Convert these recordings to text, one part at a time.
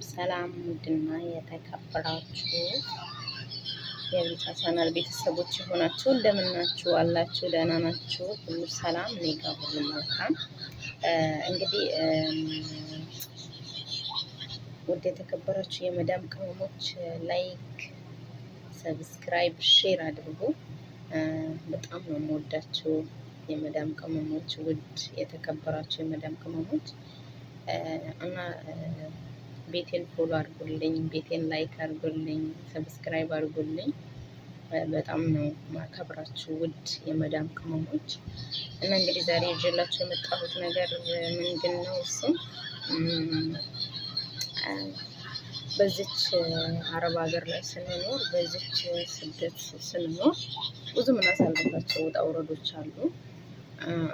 ሰላም ውድና የተከበራችሁ የብቻ ቻናል ቤተሰቦች የሆናችሁ እንደምናችሁ አላችሁ? ደህና ናችሁ? ሁሉ ሰላም፣ እኔ ጋር ሁሉ መልካም። እንግዲህ ውድ የተከበራችሁ የመዳም ቅመሞች like፣ subscribe፣ share አድርጉ። በጣም ነው የምወዳችሁ የመዳም ቅመሞች፣ ውድ የተከበራችሁ የመዳም ቅመሞች እና ቤቴን follow አድርጉልኝ፣ ቤቴን like አድርጉልኝ፣ subscribe አድርጉልኝ። በጣም ነው ማከብራችሁ ውድ የመዳም ቅመሞች። እና እንግዲህ ዛሬ ይዤላችሁ የመጣሁት ነገር ምንድን ነው? እሱም በዚች አረብ ሀገር ላይ ስንኖር፣ በዚች ስደት ስንኖር ብዙ ምናሳልፋቸው ውጣ ውረዶች አሉ።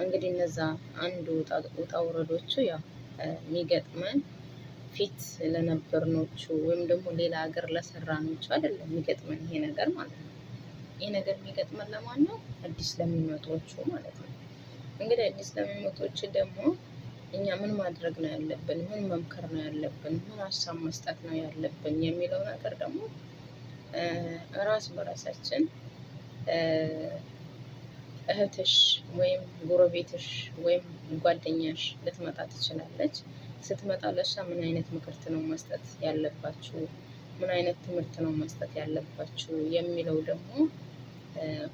እንግዲህ እነዛ አንዱ ውጣ ውረዶቹ ያው የሚገጥመን ፊት ለነበርኖቹ ወይም ደግሞ ሌላ ሀገር ለሰራኖቹ አይደለም የሚገጥመን ይሄ ነገር ማለት ነው። ይሄ ነገር የሚገጥመን ለማን ነው? አዲስ ለሚመጡዎቹ ማለት ነው። እንግዲህ አዲስ ለሚመጡዎቹ ደግሞ እኛ ምን ማድረግ ነው ያለብን? ምን መምከር ነው ያለብን? ምን ሀሳብ መስጠት ነው ያለብን የሚለው ነገር ደግሞ ራስ በራሳችን እህትሽ ወይም ጎረቤትሽ ወይም ጓደኛሽ ልትመጣ ትችላለች። ስትመጣ ለእሷ ምን አይነት ምክርት ነው መስጠት ያለባችሁ፣ ምን አይነት ትምህርት ነው መስጠት ያለባችሁ የሚለው ደግሞ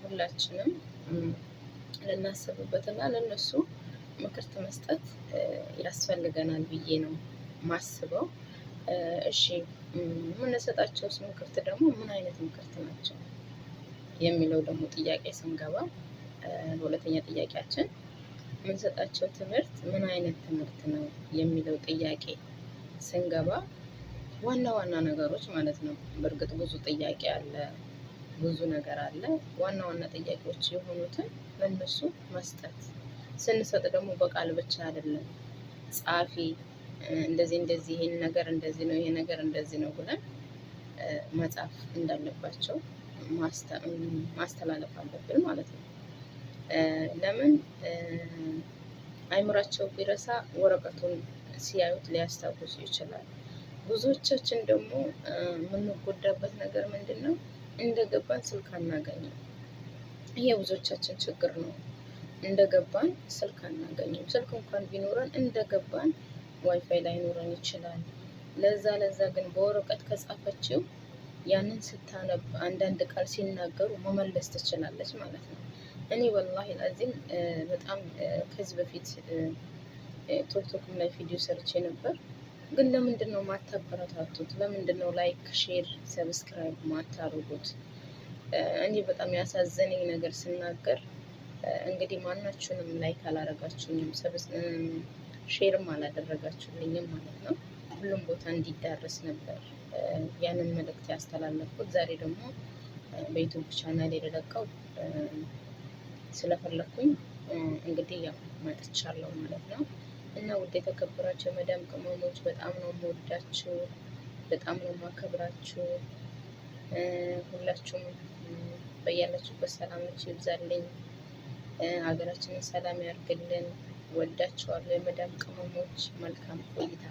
ሁላችንም ልናስብበት እና ለእነሱ ምክርት መስጠት ያስፈልገናል ብዬ ነው ማስበው። እሺ፣ የምንሰጣቸውስ ምክርት ደግሞ ምን አይነት ምክርት ናቸው የሚለው ደግሞ ጥያቄ ስንገባ፣ በሁለተኛ ጥያቄያችን የምንሰጣቸው ትምህርት ምን አይነት ትምህርት ነው የሚለው ጥያቄ ስንገባ፣ ዋና ዋና ነገሮች ማለት ነው። በእርግጥ ብዙ ጥያቄ አለ፣ ብዙ ነገር አለ። ዋና ዋና ጥያቄዎች የሆኑትን ለእነሱ መስጠት። ስንሰጥ ደግሞ በቃል ብቻ አይደለም። ጻፊ፣ እንደዚህ እንደዚህ፣ ይሄን ነገር እንደዚህ ነው፣ ይሄ ነገር እንደዚህ ነው ብለን መጻፍ እንዳለባቸው ማስተላለፍ አለብን ማለት ነው። ለምን አይምሯቸው ቢረሳ ወረቀቱን ሲያዩት ሊያስታውሱ ይችላል። ብዙዎቻችን ደግሞ የምንጎዳበት ነገር ምንድን ነው? እንደገባን ስልክ አናገኝም። ይሄ የብዙዎቻችን ችግር ነው። እንደገባን ስልክ አናገኝም። ስልክ እንኳን ቢኖረን እንደገባን ዋይፋይ ላይኖረን ይችላል። ለዛ ለዛ ግን በወረቀት ከጻፈችው ያንን ስታነብ አንዳንድ ቃል ሲናገሩ መመለስ ትችላለች ማለት ነው። እኔ ወላሂ ላዚም በጣም ከዚህ በፊት ቲክቶክም ላይ ቪዲዮ ሰርቼ ነበር። ግን ለምንድን ነው ማታበረታቱት? ለምንድን ነው like፣ share፣ subscribe ማታደርጉት? እኔ በጣም ያሳዘነኝ ነገር ስናገር እንግዲህ ማናችሁንም like አላረጋችሁኝም፣ share ም አላደረጋችሁልኝም ማለት ነው። ሁሉም ቦታ እንዲዳረስ ነበር ያንን መልእክት ያስተላለፍኩት። ዛሬ ደግሞ በ YouTube channel የለቀው ስለፈለኩኝ እንግዲህ ያው መጥቻለሁ ማለት ነው። እና ውድ የተከበራችሁ የመዳም ቅመሞች በጣም ነው የምወዳችሁ፣ በጣም ነው የማከብራችሁ። ሁላችሁም በያላችሁበት ሰላማችሁ ይብዛልኝ፣ ሀገራችንን ሰላም ያርግልን። ወዳችኋለሁ የመዳም ቅመሞች። መልካም ቆይታ።